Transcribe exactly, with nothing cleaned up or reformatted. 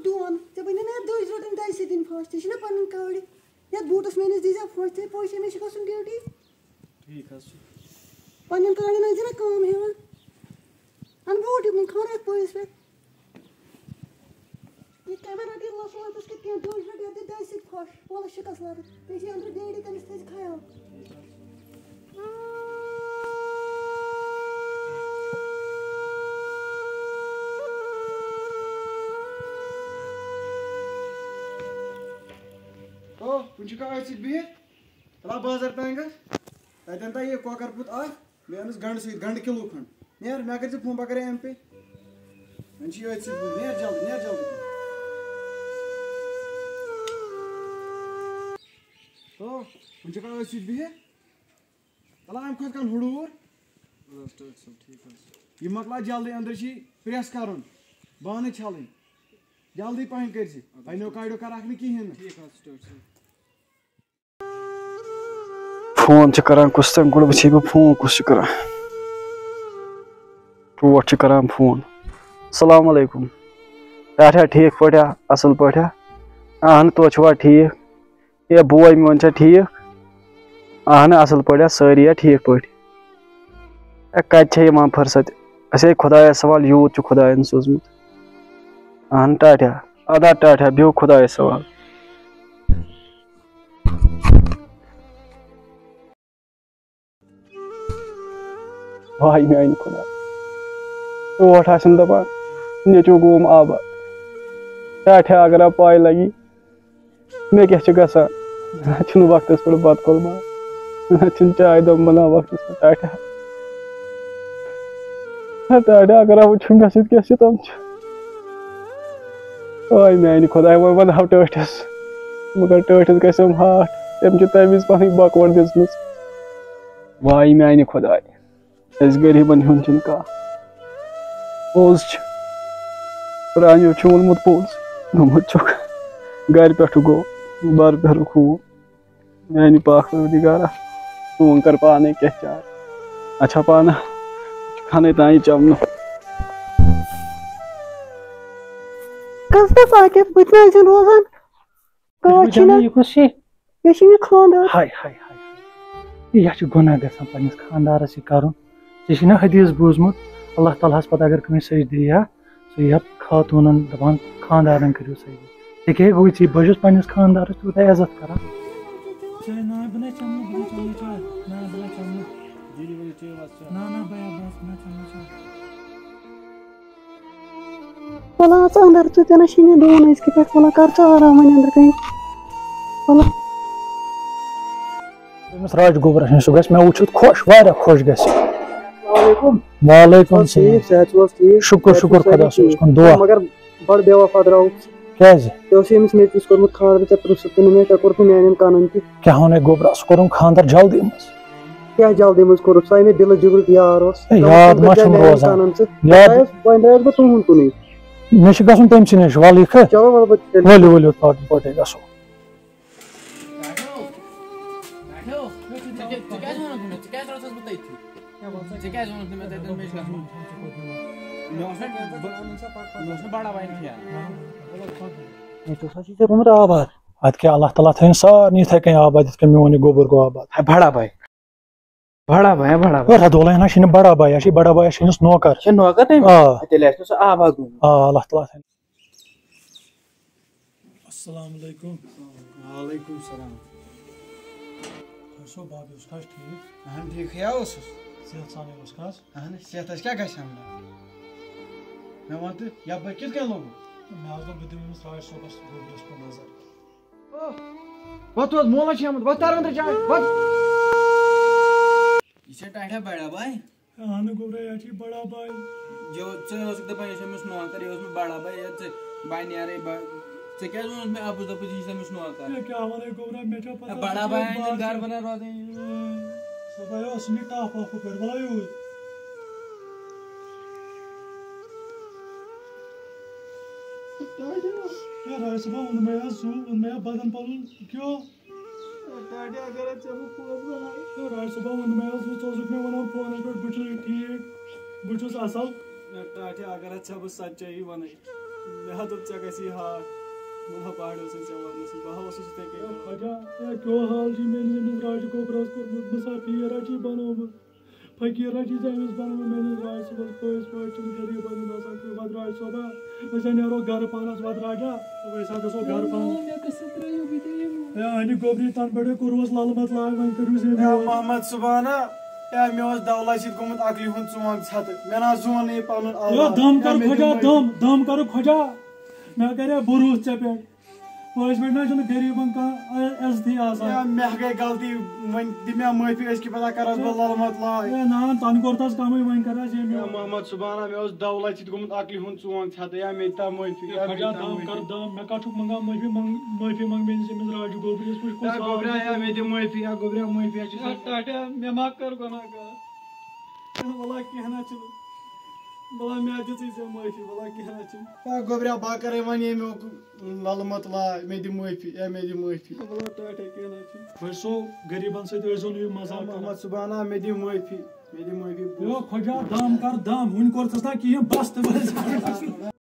دۄن۔ ژےٚ بَنہِ نا یَتھ دٔج رَٹٕنۍ دَجہِ سۭتۍ پھَش؟ ژےٚ چھِنا پَنٕنۍ کٲڑۍ؟ یَتھ بوٗٹَس میٛٲنِس دیٖزِ ہا پھَش، ژےٚ پوٚز چھےٚ مےٚ چھِ گژھُن ڈیوٹی۔ ٹھیٖک حظ چھُ۔ پَنٕنٮ۪ن کٲڑٮ۪ن ٲسۍ زِ نا کٲم ہٮ۪وان۔ اَن بوٗٹ یِمَن خانٛدرَس پٔژھِس پٮ۪ٹھ۔ یہِ کیمرہ رَٹہِ لَس لَتَس کِتھ کٔنۍ؟ دٔج رَٹہِ یَتھ دِ دَجہِ سۭتۍ پھَش۔ وَلہٕ شِکَس لَتَس۔ بیٚیہِ چھِ أنٛدرٕ ڈیڈی، تٔمِس تھٲیزِ خیال۔ او، وٕنہِ چھُکھا أتھۍ سۭتۍ بِہِتھ؟ تَلہ بازر تام گژھ۔ تَتٮ۪ن تام یہِ کۄکَر پوٗت اَکھ، بیٚیہِ اَنُس گَنٛڈٕ سۭتۍ، گَنٛڈٕ کِلوٗ کھنٛڈ۔ نیر، مےٚ کٔرۍ زِ فون، بہٕ کَرے ایم پے۔ وۄنۍ چھِ یہِ أتھۍ سۭتۍ بِہِتھ۔ نیر جلدی، نیر جلدی۔ او، وٕنہِ چھُکھا أتھۍ سۭتۍ بِہِتھ؟ تَلہ اَمہِ کھۄتہٕ کَن ہُڑوٗر۔ اَدٕ حظ، ڈاکٹر صٲب، ٹھیٖک حظ چھُ۔ یہِ مۄکلاو جلدی، أنٛدرٕ چھِ پرٛٮ۪س کَرُن، بانہٕ چھَلٕنۍ۔ جلدی پَہَن کٔرۍ زِ۔ اَدٕ حظ، پَنٛنیو ڈاکٹر کاڑیو کَرَکھ نہٕ کِہیٖنۍ نہٕ۔ ٹھیٖک حظ چھُ، ڈاکٹر صٲب۔ فون چھِ کَران کُس تام، گۄڈٕ وٕچھِ بہٕ فون کُس چھُ کَران۔ ٹوٹھ چھُ کَران فون۔ السلام علیکُم۔ ٹاٹھا، ٹھیٖک پٲٹھۍ ہا؟ اَصٕل پٲٹھۍ ہا؟ اَہَن، توتہِ چھُوا ٹھیٖک؟ ہے بوے میون چھا ٹھیٖک؟ اہن اصل پٲٹھۍ، سٲری یا ٹھیٖک پٲٹھۍ؟ ہے کتہِ چھےٚ یِوان فرصت؟ اسے خۄدایس سوال، یوٗت چھُ خۄداین سوٗزمُت۔ اہن ٹاٹھیا، ادا ٹاٹھیا، بِہِو خۄدایس سوال۔ واے میانہِ خۄدا، ٹوٹھ آسن دپان، نیٚچو گوم آباد۔ ٹاٹھیا اگر آ پاے لگی، مےٚ کیٛاہ چھُ گژھان؟ نہ چھُنہٕ وقتس پٮ۪ٹھ بتہٕ پھوٚل بنان، نہ چھُنہٕ چاے دام بنان وقتس پٮ۪ٹھ۔ ٹاٹھا، ٹاٹھا، اگر آ وٕچھُن مےٚ سۭتۍ کیٛاہ چھُ تِم چھِ۔ آے میانہِ خۄداے، وۄنۍ ونہٕ ہاو ٹٲٹھِس، مگر ٹٲٹھِس گژھٮ۪م ہاٹھ، تٔمۍ چھِ تمہِ وِزِ پنٕنۍ بکوٹ دِژمٕژ۔ واے میانہِ خۄداے۔ أسۍ غریٖبن ہُنٛد چھُنہٕ کانٛہہ۔ پوٚز چھُ، پرٛانیو چھُ ووٚنمُت پوٚز، دوٚپمُت چھُکھ، گرِ پٮ۪ٹھٕ گوٚو بر پھیرُک ہوٗن۔ میانہِ پاک پروردگارا، ژٕ وۄنۍ کر پانے کینٛہہ چارٕ۔ اچھا پانہٕ، خانٕے تام یہِ چمنہٕ۔ کس دس آکر بہٕ تہِ نہ حظ چھُنہٕ روزان۔ کٲژ چھِ نہ؟ یہِ کُس چھِ؟ یہِ چھِ مےٚ خانٛدار۔ ہاے، ہاے، ہاے، ہاے۔ یہِ چھُ گۄناہ گژھان پنٛنِس خانٛدارَس یہِ کَرُن۔ ژےٚ چھِ نہ حدیث بوٗزمُت، اللہ تعالیٰ ہَس پَتہٕ اگر کٲنٛسہِ سجدٕ یی ہا، سُہ یی ہا خاتوٗنَن دَپان، خانٛدارَن کٔرِو سجدٕ۔ ژےٚ کیٛاہ گوٚوُے؟ ژٕ بہٕ چھُس پنٛنِس خانٛدارَس تیوٗتاہ عزت کَران۔ چاے، نہ، بہٕ نہ چَمہٕ نہٕ، بہٕ نہ چَمہٕ نہٕ چاے۔ نہ، بہٕ نہ چَمہٕ نہٕ۔ نہ، نہ، بیا، بس، بہٕ نہ چَمہٕ نہٕ چاے۔ وَلہٕ اَژ اَندَر، ژٕ تہِ نہ چھِ مےٚ دِوان أزکہِ پٮ۪ٹھ، وَلہٕ کَر ژٕ آرام وۄنۍ أنٛدرٕ کَنہِ۔ وَلہٕ۔ أمِس راج گوبرَس نِش، سُہ گژھِ مےٚ وٕچھِتھ خۄش، واریاہ خۄش گژھِ۔ السلام علیکُم۔ وعلیکُم السلام۔ ٹھیٖک، صحت چھُو حظ ٹھیٖک؟ شُکُر، صحت شُکُر چھُو سٲری خۄدایَس ٹھیٖک؟ کُن، دُعا۔ مگر بڑٕ بے وفا درٛاوُکھ۔ کیٛازِ؟ ژےٚ اوسُے أمِس نیٚچوِس کوٚرمُت خانٛدر، ژےٚ پرٛژھُتھ نہٕ مےٚ، ژےٚ کوٚرُتھ نہٕ میٛانٮ۪ن کَنَن تہِ۔ کیٛاہ ووٚنے گوٚبرا؟ سُہ کوٚرُن خانٛدر جلدی منٛز۔ کیٛاہ جلدی منٛز کوٚرُتھ؟ سُہ ہے مےٚ دِلہٕ جِگرُک یار اوس۔ ہے، یاد ما چھُم روزان؟ یاد۔ وۄنۍ درٛایس بہٕ، وۄنۍ درٛایس بہٕ تُہُنٛد کُنُے۔ مےٚ چھُ گژھُن تٔمۍ سٕے نِش، وَلہٕ یہِ کھہٕ۔ چلو، وَلہٕ بہٕ تیٚلہِ۔ ؤلِو، ؤلِو، پاٹھۍ پاٹھۍ گژھو۔ ٹاٹھیو، ٹاٹھیو، ژےٚ کیٛاہ، ژےٚ کیٛازِ ووٚنُتھ نہٕ مےٚ؟ ژےٚ کیٛازِ روٚٹتھَس بہٕ تٔتھی؟ ژےٚ کیٛازِ ووٚنُتھ نہٕ مےٚ تَتٮ۪ن مےٚ چھُ گژھُن؟ مےٚ اوس نہ، مےٚ اوس نہ بڑا بھائی کھیٛان۔ ییٚتہِ اوس ہا ژےٚ گوٚمُت آباد۔ اَدٕ کیٛاہ، اللہ تعالیٰ تھٲیِن سارنٕے یِتھَے کٔنۍ آباد، یِتھ کٔنۍ میون یہِ گوٚبُر گوٚو آباد۔ ہے بڑا بھائی، بڑا بھائی، بڑا بھائی۔ ہے، ردولہ ہنا چھُنہٕ بڑا بھائی، یہِ چھُ بڑا بھائی، یہِ چھُ أمِس نوکر۔ یہِ چھُ نوکر تٔمِس؟ آ۔ ہے، تیٚلہِ آسہِ نہٕ سُہ آباد گوٚمُت۔ آ، اللہ تعالیٰ تھٲیِن۔ السلام علیکم۔ وعلیکم السلام۔ خۄش صٲب، باقٕے اوس کھس ٹھیٖک؟ اہن ٹھیٖک، ہے اوسُس۔ صحت سانٕے اوس کھس؟ اہن صحتس کیٛاہ گژھِ ہم؟ مےٚ وَن تہٕ، یپٲرۍ کِتھ کٔنۍ لوٚگُم؟ مےٚ حظ دوٚپ، بہٕ دِمہٕ أمِس راج صٲبس گوٚبرِس کُن نظر۔ وۄتھ، وۄتھ، مولا چھِ آمُت، وۄتھ، تر أنٛدرٕ جاے، وۄتھ۔ یہِ چھا ٹاٹھا بڑا بھائی؟ اہن گوٚبرا، یہِ چھُے بڑا بھائی۔ جو ژٕ اوسُکھ دپان، یہِ چھُ أمِس نوکر، یہِ اوس مےٚ بڑا بھائی، یہِ ژٕ، بہٕ نیرے، بہٕ، ژےٚ کیٛازِ ووٚنُتھ مےٚ اَپُز دوٚپُتھ، یہِ چھُ أمِس نوکر؟ ہے، کیٛاہ وَنَے گوٚبرا، مےٚ چھا پتہ، ہے، بڑا بھائی، أنٛدٮ۪ن گرٕ بنان روزان۔ سُہ بھائی اوس مےٚ ٹپھ اکھ ہُپٲرۍ، بھائی اوس۔ ہے، راج صٲبا، ووٚنمَے حظ سُہ، ووٚنمَے حظ بدن پَلُن کیٛاہ؟ ٹاٹھے، اگر ژےٚ بہٕ پوٚز وَنَے۔ ہے، راج صٲبا، ووٚنمَے حظ سُہ، ژٕ اوسُکھ مےٚ وَنان فونَس پٮ۪ٹھ، بہٕ چھُس ٹھیٖک، بہٕ چھُس اَصٕل۔ ہے، ٹاٹھے، اگر ژےٚ بہٕ سچٲیی وَنَے۔ مےٚ ہا دوٚپ، ژےٚ گژھی ہاکھ۔ مُلا باڑیو سۭتۍ ژےٚ وَننَس، بہٕ ہا اوسُس یِتھَے کٔنۍ ہے کران۔ خۄجا، ہے کیٛاہ حال چھُ میٛٲنِس أمِس راجہِ گوٚبرَس کوٚرمُت؟ مُسافیٖر ہا چھُے بَنومُت۔ فقیٖر ہا چھُے ژےٚ أمِس بَنومُت میٛٲنِس راجہِ صٲبَس۔ پٔزۍ پٲٹھۍ چھُنہٕ غریٖبَن ہُنٛد آسان کٲنٛسہِ۔ وۄدراج صٲبا، أسۍ ہا نیرو گَرٕ پانَس وۄدراجا۔ أسۍ ہا گژھو گَرٕ پانَس۔ مےٚ کَسہِ ترٛٲیِو، بہٕ تہِ یِمہٕ۔ ہے، اَہنہِ گوٚبری تَنہٕ پٮ۪ٹھَے کوٚروُس لَلہٕ مَتہٕ لاگ، وۄنۍ کٔرِو زٔمیٖن۔ ہے محمد سُبحانا، ہے مےٚ اوس دولت سۭتۍ گوٚمُت عقلہِ ہُنٛد ژونٛگ ژھَتہٕ۔ مےٚ نہ حظ زون نہٕ یہِ پَنُن ہے، اولاد۔ دَم ہے، کَر مےٚ دِ خۄجا، معٲفی۔ دَم، دَم کَر خۄجا۔ مےٚ کَرے بروسہٕ ژےٚ پٮ۪ٹھ۔ پٔزۍ پٲٹھۍ نہ چھُنہٕ غریٖبَن کانٛہہ عزتھٕے آسان۔ ہے، مےٚ گٔے غلطی، وۄنۍ دِ مےٚ معٲفی، أزکہِ پٮ۪ٹھ کَرٕ حظ بہٕ لَلہٕ مَتہٕ لاگ۔ ہے، نہ، تَنہٕ کوٚر تَس کَمٕے، وۄنۍ کَر حظ ییٚمہِ ہے، محمد سُبحانا، مےٚ اوس دولت سۭتۍ گوٚمُت عقلہِ ہُنٛد ژونٛگ ژھَتہٕ۔ ہے، مےٚ دِ تا معٲفی، ہے، ہے، مےٚ خۄجا، دِ تا دَم معٲفی۔ کَر دَم، مےٚ کَتھ چھُکھ منٛگان معٲفی؟ منٛگ-، معٲفی منٛگ مےٚ نِش أمِس راجہِ گوٚبرِس، وٕچھ کُس ہے، حال گوٚبرا، چھُ۔ ہے، مےٚ دِ معٲفی، ہے، گوٚبرا، معٲفی، ہے، چھُ ہے، ٹاٹھیا، مےٚ ما کٔر گۄناہ کار؟ وَلہ کینٛہہ نہ چھُنہٕ۔ وَلہ مےٚ دِژٕے ژےٚ معٲفی، وَلہ کینٛہہ نہ چھُنہٕ۔ ہے، گوٚبرا، بہٕ کَرَے وۄنۍ ییٚمیُک لَلہٕ مَتہٕ لاے، مےٚ دِ معٲفی، ہے، مےٚ دِ معٲفی۔ وَلہ ٹاٹھیا کینٛہہ نہ چھُنہٕ۔ وۄنۍ سو غریٖبَن سۭتۍ ٲسۍزیو نہٕ یہِ مذاق ہے، کَران۔ محمد سُبحانا، مےٚ دِ معٲفی، مےٚ دِ معٲفی۔ یو خۄجا، دَم کَر دَم، وٕنہِ کوٚر ژےٚ نہ کِہیٖنۍ، بَس تہٕ بَس۔